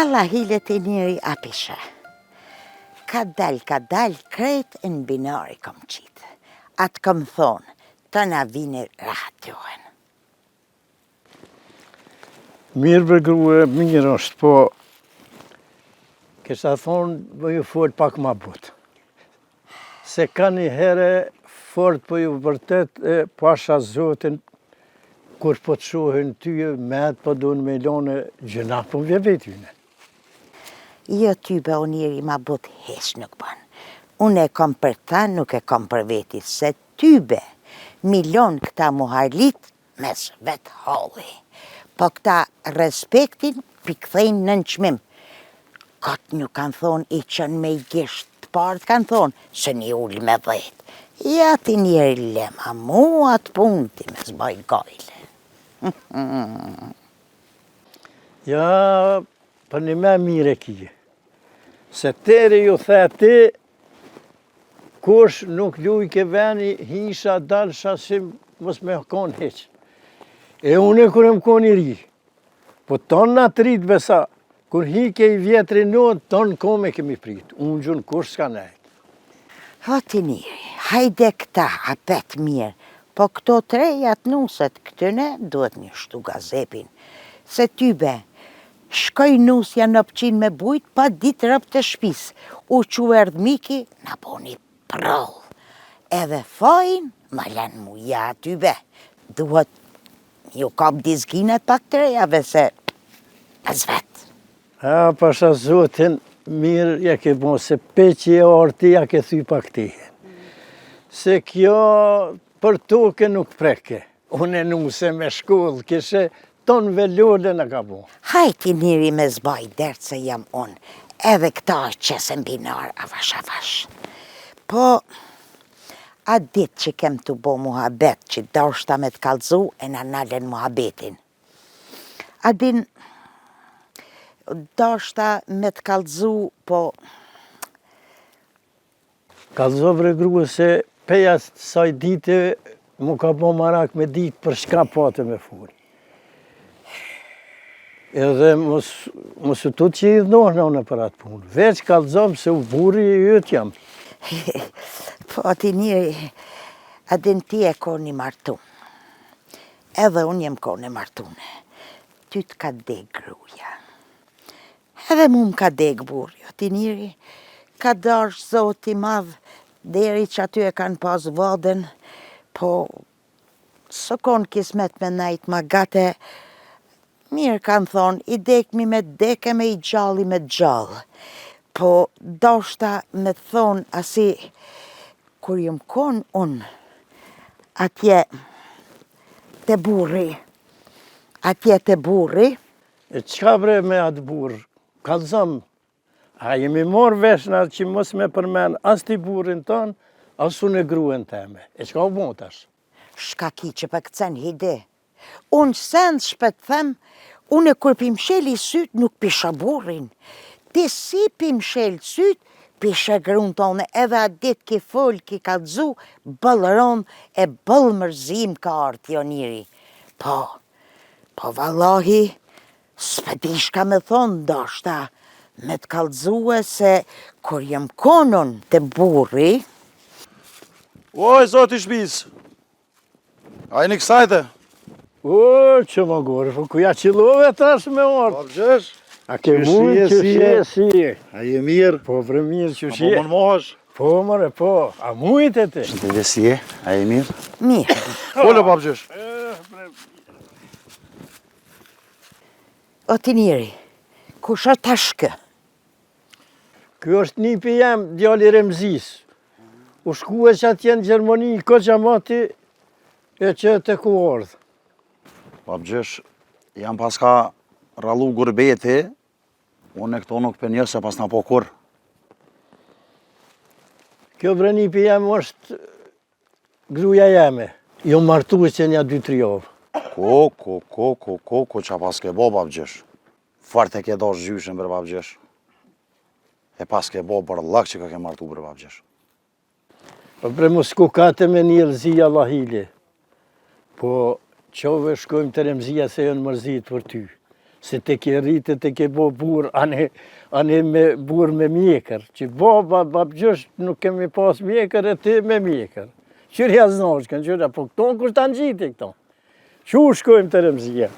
Allahile ti njeri a pi sheh. Ka dal, ka dal, krejt e në binar i kom qitë. A të kom thonë, të na vini rahatohen. Mirë bre grue, mirë është, po kisha thonë, me ju folë pak ma butë. Se ka një here fort po ju vërtet e pasha zotin, kur po të shohin ty, met po dunë me lone, gjynah po më vjen prej tyne. Jo ty be o njeri ma butë hiç nuk ban. Unë e kom për ta nuk e kom për veti, se ty be m'i lon këta muharlit mes vet halli. Po këta respektin p'i kthejnë nënçmim. Kot nuk kanë thonë i çon me i gisht të parët kanë thonë se një ul me dhetë. Ja ti njeri lema mu atë punë ti mos baj gajle. Ja, për një me mirë e kije. Se teri ju the ti, Kush nuk lujke veni, hisha, dalsha, si mos me konë hiq. E une kur jam konë i ri, po tonë na të rritë besa, kur hike i vjetri në, tonë n'komë e kemi prit, unë gjunë kush s'ka nejtë. O ti njeri, hajde këta, apet mirë, po këto të rejat nuset, këtyne duhet me shtu gazepin, se ty be, Shkoi nusja në opqinë me bujt pa ditë robt e shpisë, u çu erdh Miki na boni prroll. Edhe fajin ma lan mu ja aty be. Duhet m'ju kap dizginat pak të rejave se mes vet. A pasha zotin mirë ja ke bo se pe që e arti ja ke thy pak tehe. Se kjo për toke nuk preke. Unë nuse me shkollë kishe Tonë velole në ka bo. Hajt ti njeri mos baj dert se jam unë, edhe këta qes n'binar avash avash. Po, atë ditë që kem tu bo muhabet që dashta me të kallzu e na nalën muhabetin. A din, dashta me të kallzu, po... Kallzo bre grue se pej asaj dite mu ka bo marak me ditë për çka pate me folë. Edhe mos, mos u tut që idhnohna unë për atë punë. Veç kallzom se u burri i yt jam. Po ti njeri, a din ti je kon i martum. Edhe unë jem kon e martune. Ty të ka dek gruja. Edhe mu më ka dek burri, o ti njeri, ka dash zoti madh, deri që aty e kanë pas vaden, po s'o konë kismet me nejt ma gate, mirë kanë thonë, i dekmi me deke me i gjalli me gjallë, po dashta me thonë asi, kur jom konë unë, atje te burri, atje te burri, E çka bre me atë burrë? Kallzom, a jemi marrë vesh na që mos me përmen as ti burrin tënd, as unë gruen teme. E çka u bo tash? Shka ki që pe kcen hide? Unë sen s'pe të them, unë kur pi msheli sytë nuk pi shoh burrin. Ti si pi mshel sytë, pi sheh grun tone, edhe atë ditë ki fol, ki kallzu, boll rond e boll mërzi m'ka ardhë jo njeri. Po, Po vallahi, s'pe di shka me thonë, ndoshta me të kallzue se kur jam kon unë te burri... Oj, zoti shpis! A jeni kësajte? O, që më gore, po ku ja qillove tash me ardhë? Po, gjësh? A ke mujtë, që si je, si je? A je mirë? Po, bre mirë, që si je? A po më në mohash? Po, more, po, a mujtë e ti? Shëndetje si je, a je mirë? Mirë. Fole, babgjysh. O ti njeri, kush është tash kë? Ky është nipi jem, djali i Remzis. U shkue që atje në Gjermani, ko moti, e që të ku ardhë. Babgjysh, jam paska rrallu gurbeti, unë e këto nuk pe njoh s'e pasna pa kurrë. Kjo bre nipi jem është gruja jeme. Jom martu që nja 2-3 javë. Ko, ko, ko, ko, ko, ko, qa paske bo, babgjysh? Fort e ke dash gjyshen bre babgjysh. E paske bo bërllak që ka ke martu bre babgjysh. Po bre mos kukate me një lëzia Allahile. Po qove shkojmë te Remzia se janë mërzit për ty. Se te ke rritë, te ke bo burrë, ane, ane me burrë me mjekër. Që baba, babgjysh, nuk kemi pas mjekër e ti me mjekër. Qyr ja znoshkën, qyr ja, po këto kush ta ngjiti këto? Qu shkojmë te Remzia?